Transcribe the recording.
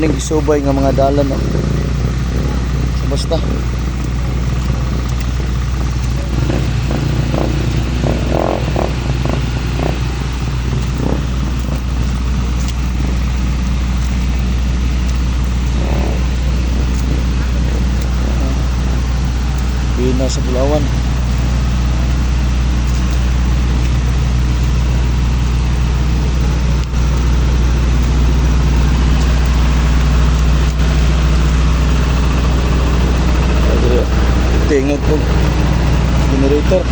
Ning gisubay nga mga dalan, no? So basta. Bina sa Bulawan. Tingog ko generator.